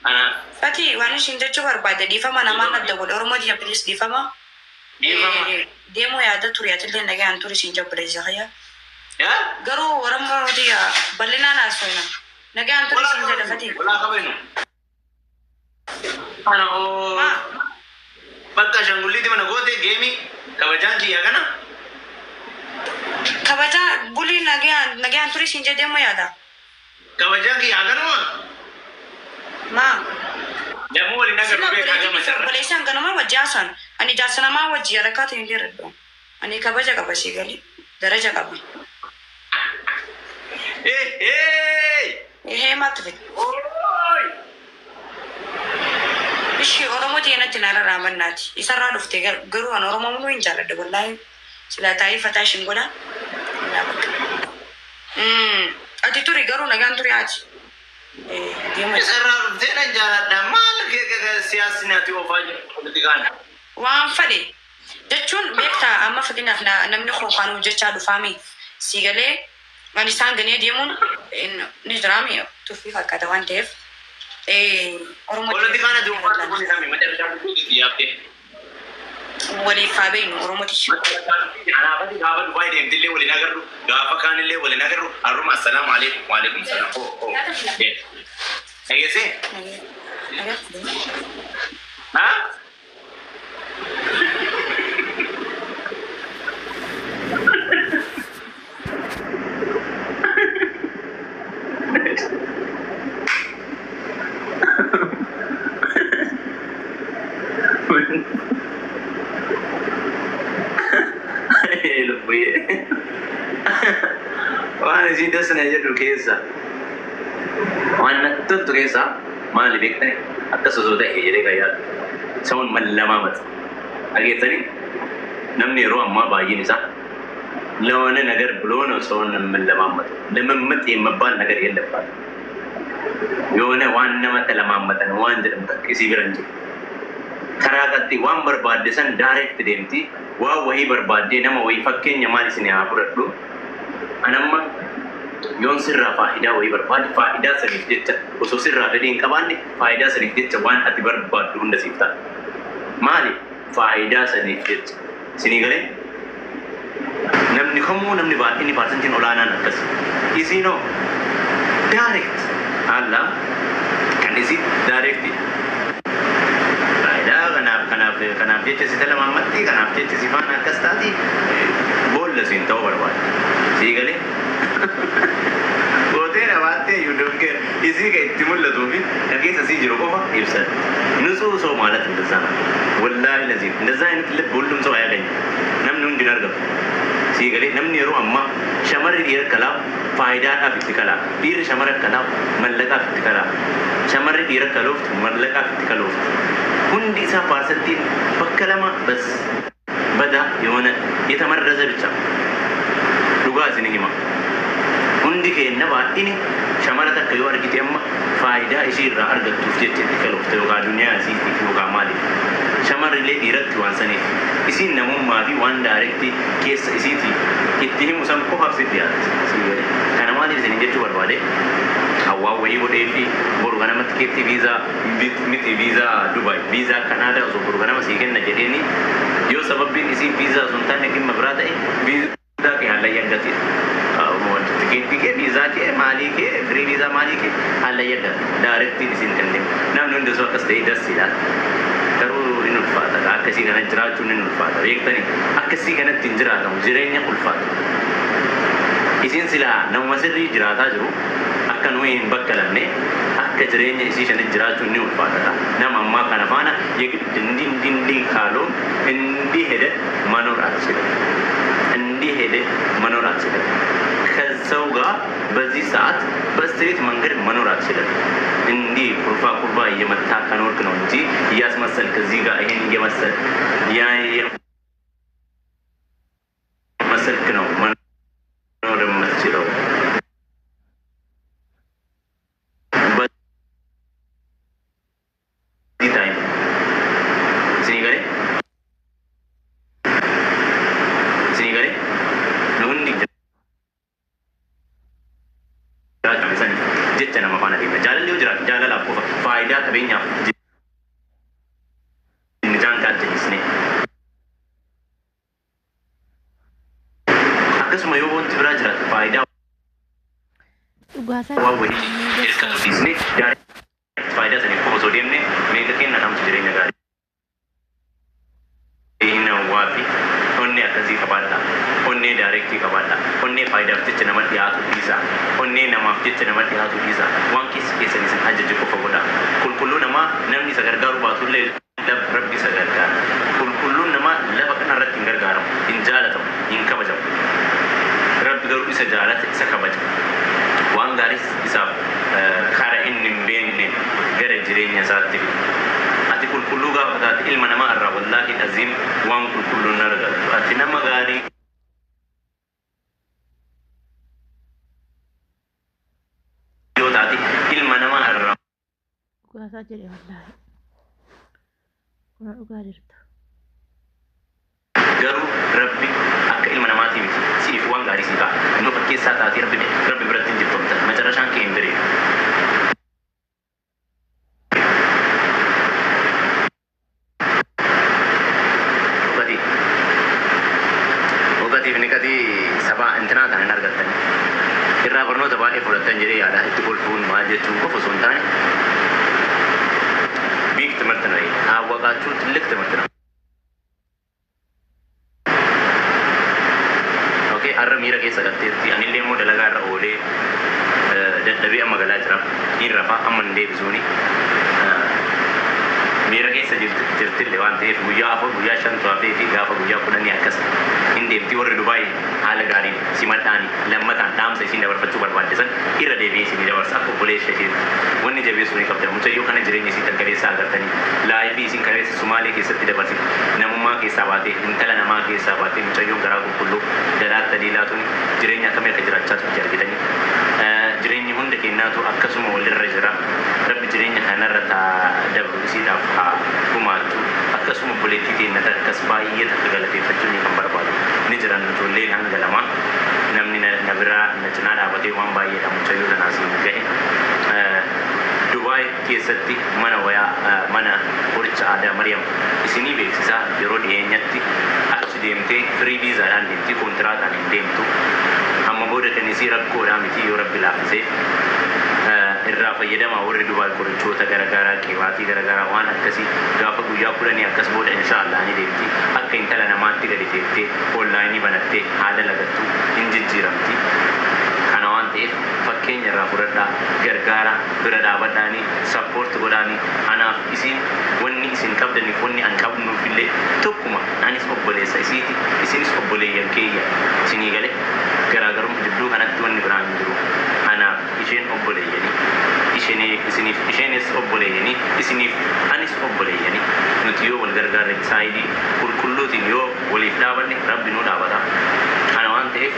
Ana Fati waan ishiin jechuu barbaade dhiifama namaan adda godhe Oromoo diya bilis dhiifama. Dhiifama. Deemuu yaada ture atillee nagaan ture siin jabbileessa kayya. Yaa? Garuu Oromoo diya bal'inaan haasofna. Nagaan ture siin jedha Fati. Walaa qabenu. Ana oo. Maa? Bakka ashaangulliitii mana goote geemii kabajaan kiyya kana. Kabajaa bulii nagaan nagaan ture siin jedhee deemuu yaada. Kabajaan kiyya kanuma. Maa? Namuu waliin agarru Sila beekaa gama sarara. obboleessaan ganama wajji haasaan. Ani jaarsa namaa wajji harakaatu hin dheeradhu. Ani kabaja qaba sii gali. Daraja qaba. Ee ee. Ehee maaltu fide? Ooy. Ishii Oromoo teenatti na rarraamannaati. Isarraa dhufte garuu an Oromoo muluu hin jaalladhu wallaahi. Silaa taa'ee fataa ishiin godha. Illaa bakka. Ati turi garuu nagaan turi haati. Deema. Isarraa dhuftee nan jaaladha. Maal siyaasni ati oofaa jirtu politikaan? Waan fadhe jechuun beektaa amma fakkeenyaaf namni kun hojjechaa dhufaami. Si galee ani isaan ganee deemuun ni jiraami tuffii fakkaata waan ta'eef. Oromoo Politikaan ati oofaa jirtu kun isaan macarraa dubbii yaaftee. Waliif haa beeknu Oromooti. Anaafati gaafa Dubaay deemtillee waliin agarru, gaafa kaanillee waliin agarru, har'uma assalaamu alaikum wa alaikum salaam. Oh, oh. Dhageessee? Haa? Lubbuyyee. Waan isii dasna jedhu keessa waan natti toltu keessa maali beektani? Akkas osoo ta'e jedhee kan yaadu. Saawwan mallamaamata. Dhageessanii namni yeroo ammaa baay'een isaa ለሆነ ነገር ብሎ ነው ሰውን የምንለማመጠው። ልምምጥ የሚባል ነገር የለባትም። የሆነ waan nama ተለማመጠን waan jedhamu takka isii bira hin jiru. Karaa qaxxii waan barbaadde san direct deemti. Waan wayii barbaaddee nama wayii fakkeenya maal isin haa fudhadhu. Anamma yoon sirraa faayidaa wayii barbaade faayidaa saniif jecha osoo sirraa fedhii hin qabaanne faayidaa saniif jecha waan ati barbaaddu hunda siif ta'a. Maali? Faayidaa saniif jecha. Isinii galee? Namni kamuu namni baay'inni percentiin olaanaan akkas. Isiinoo direct haala kan isii direct faayidaa kanaaf kanaaf kanaaf jecha si talamammatti kanaaf jecha si faana akkas taati boolla siin ta'uu barbaade. Sii galee? Gootee nabaattee you don't care. Isii kan itti mul'atuu fi kan keessa sii jiru qofa ibsatti. ንጹህ ሰው ማለት እንደዛ ነው። ወላሂ ለዚህ እንደዛ አይነት ልብ ሁሉም ሰው አያገኝም። Namni hundi hin argatu. Sii galee namni yeroo ammaa shamarri dhiira kalaa faayidaadhaaf itti kalaa. Dhiirri shamara kalaa mallaqaaf itti kalaa. Shamarri dhiira kalooftu mallaqaaf itti kalooftu. Hundi isaa percentiin bakka lama bas በዳ የሆነ የተመረዘ ብቻ dhugaa isin hima. Hundi keenya baay'ini shamara takka yoo argite amma faayidaa ishii irraa argattuuf jecha itti kaloofte yookaan duniyaa isiitiif yookaan maaliif. Shamarrillee dhiiratti waan saniif isiin namummaa fi waan direct keessa isiitii itti himu san qofaaf sitti yaaddi. Kana maaliif isin jechuu barbaade hawwaan wayii godhee fi boru ganama tikeettii viizaa miti viizaa Dubaay viizaa Kanaadaa osoo boru ganama sii kenna jedheeni yoo sababbiin isii viizaa sun taane dhimma biraa ta'e viizaa kee hallayyaa argatiidha. Tikeettii kee viizaa kee maalii kee firii viizaa maalii kee hallayyaa argata. Directiin isiin kennee namni hundi osoo akkas ta'e dasiidha. Garuu inni ulfaata akkasii kana jiraachuun inni ulfaata beektanii akkasii kanatti hin jiraatamu jireenya ulfaata. Isiin silaa namuma sirrii jiraataa jiru akka nuyi hin bakkalamne akka jireenya isii shanitti jiraachuun ni ulfaata. Nama ammaa kana faana የግድ እንዲህ እንዲህ እንዲህ ካልሆን እንዲህ ሄደ መኖር አትችልም። እንዲህ ሄደ መኖር አትችልም። ከሰው ጋር በዚህ ሰዓት በ straight መንገድ መኖር አትችልም። እንዲህ ኩርፋ ኩርፋ እየመታ ከኖርክ ነው እንጂ እያስመሰልክ እዚህ ጋር ይሄን እየመሰል ያ እየመሰልክ ነው መኖር የምትችለው። በዚህ time isinii galee isinii galee nu hundi jiraachuu saniif jecha nama faana deemna. Jaalalli yoo jiraate jaalalaaf qofa. Faayidaa qabeenyaaf nijaan kaajjisne. Akkasuma yoo wanti biraa jiraate faayidaa Dhugaasaa waan waliin hirkatu dhiisne faayidaa saniif qofa osoo deemne meeqa kenna kamtu jireenya gaarii. Hin hawwaa fi onnee akkasii qabaadha. Onnee directii qabaadha. Onnee faayidaaf jecha nama dhiyaatu dhiisa. Onnee namaaf jecha nama dhiyaatu dhiisa. Waan keessa keessan isin ajaje qofa godha. Qulqulluu namaa namni isa gargaaru baatullee Rabbi isa gargaara. Qulqulluun namaa lafa kanarratti hin gargaaramu, hin jaalatamu, hin kabajamu. Rabbi garuu isa jaalate isa kabaja. Waan gaariis isaaf kara inni hin beekne gara jireenya isaatti fida. Ati qulqulluu gaafa taate ilma namaa irraa wallaahi aziim waan qulqulluun hin argattu. Ati nama gaarii yoo taate ilma namaa irraa Dhugaasaa jedhe wallaahi. Kuna dhugaa jirtu. Garuu Rabbi akka ilma namaatii miti siif waan gaarii sii ka'a. Yoo fakkeessaa taatee Rabbi biratti hin jibbamta. Macarrashaan kee hin bareedu. Dhugaatii. Dhugaatiif niqatii sabaa intinaa kana hin argattan. Irraa barnoota baay'ee fudhattan jedhee yaada. Itti kolfuun maal jechuun qofa osoo hin taane big ትምህርት ነው። ይሄ ካወቃችሁ ትልቅ ትምህርት ነው። Okay, har'a miira keessa galteetti anillee immoo dalagaa irra oolee dadhabee amma galaa jira. Hin rafaa amma hin deebisuuni. Miira keessa jirtillee waan ta'eef guyyaa 4 guyyaa 5 hafee fi gaafa guyyaa 10 akkas hin deemti. Warri Dubaay haala gaariin simadhaani lammataan dhaamsa isin dabarfachuu barbaadde san irra deebi'ee isinii dabarsa akka obboleessa isheetti. Wanni jabeessuu ni qabdan. Mucayyoo kana jireenya isii takkaleessaa agartanii lifeii isin kaleessa Sumaalee keessatti dabarsite namummaa keessaa baatee intala namaa keessaa baatee mucayyoon garaa qulqulluu daraatti taliilaatuun jireenya akkamii akka jiraachaa turte argitanii. Jireenyi hunda keenyaatu akkasuma walirra jira. Rabbi jireenya kanarra taa dabru isiidhaaf haa gumaachu. Akkasuma obboleettii teenya akkas baay'ee takka galateeffachuu ni kan barbaadu. Ni jiran ijoolleen hanga lama namni na biraa na cinaa dhaabatee waan baay'eedha mucayyoo tanaas hin gahe. Dubaay keessatti mana wayaa mana qoricha aadaa Maryam isinii beeksisaa. Yeroo dhiyeenyatti achi deemtee free viizaadhaan deemti, koontiraataan hin deemtu. Amma booda kan isii rakkoodhaa miti yoo Rabbi laaffisee irraa fayyadamaa. Warri Dubaay qorichoota garaagaraa, qibaatii garaagaraa, waan akkasii gaafa guyyaa 10 akkas booda inshaallah ni deemti. Akka intala namaatti gadi teettee onlineii banattee haala lagattu hin jijjiiramti. Kana waan ta'eef fakkeenya irraa fudhadhaa, gargaara, bira dhaabadhaanii, support godhaanii. Anaaf isiin wanni isin qabdaniif wanni an qabnuuf illee tokkuma. Anis obboleessa isiiti, isinis obboleeyyan keeyya. Isinii galee garaagarummaa jidduu kanatti wanni biraan hin jiru. Anaaf isheen obboleeyyanii, isiniif isheenis obboleeyyanii, isiniif anis obboleeyyanii. Nuti yoo wal gargaarre saayidii qulqulluutiin yoo waliif dhaabanne Rabbi nuu dhaabata. Kana waan ta'eef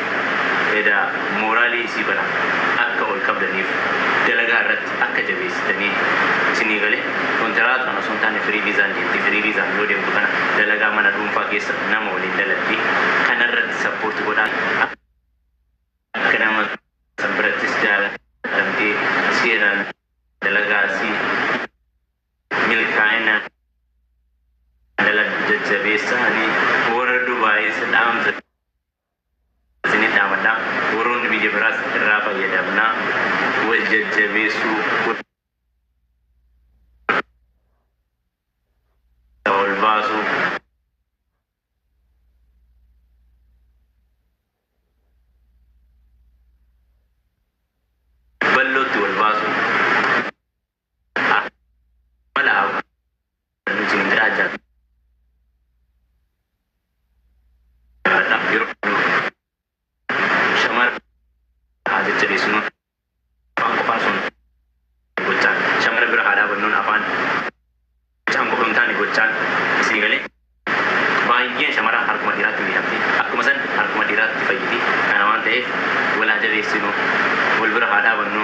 eda mooraalii isii kana akka ol qabdaniif dalagaa irratti akka jabeessitanii isinii galee kontiraata kana osoo hin taane free viisaan deemti. Free viisaan yoo deemtu kana dalagaa mana dhuunfaa keessa nama waliin dalagdi. Kanarratti support godhaa akka nama san birattis jaalatamtee seeraan dalagaa si milkaa'ina dalagdu jajjabeessaanii. Warra Dubaayis dhaamsa isinii dhaamadhaa. Warroonni biyya biraas irraa fayyadamnaa, wal jajjabeessuu, wal baasuu, bal'ootti wal baasuu mala nuti hin jiraachaa yeroo shamara haa jajjabeessinu. Afaan qofaan sun gochaan shamara bira haa dhaabannuun, afaan gochaan qofa hin taane gochaan isinii galee baay'een shamara harkuma dhiiraatti miidhamti, akkuma san harkuma dhiiraatti fayyiti. Kana waan ta'eef wal haa jabeessinu, wal bira haa dhaabannu.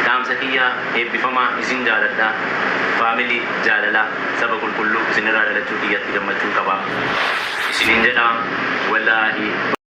Dhaamsa kiyyaa eebbifamaa, isin jaaladhaa. Family jaalalaa saba qulqulluu isinirraa dhalachuu kiyyatti gammachuu qabaa isiniin jedhaa wallaahi.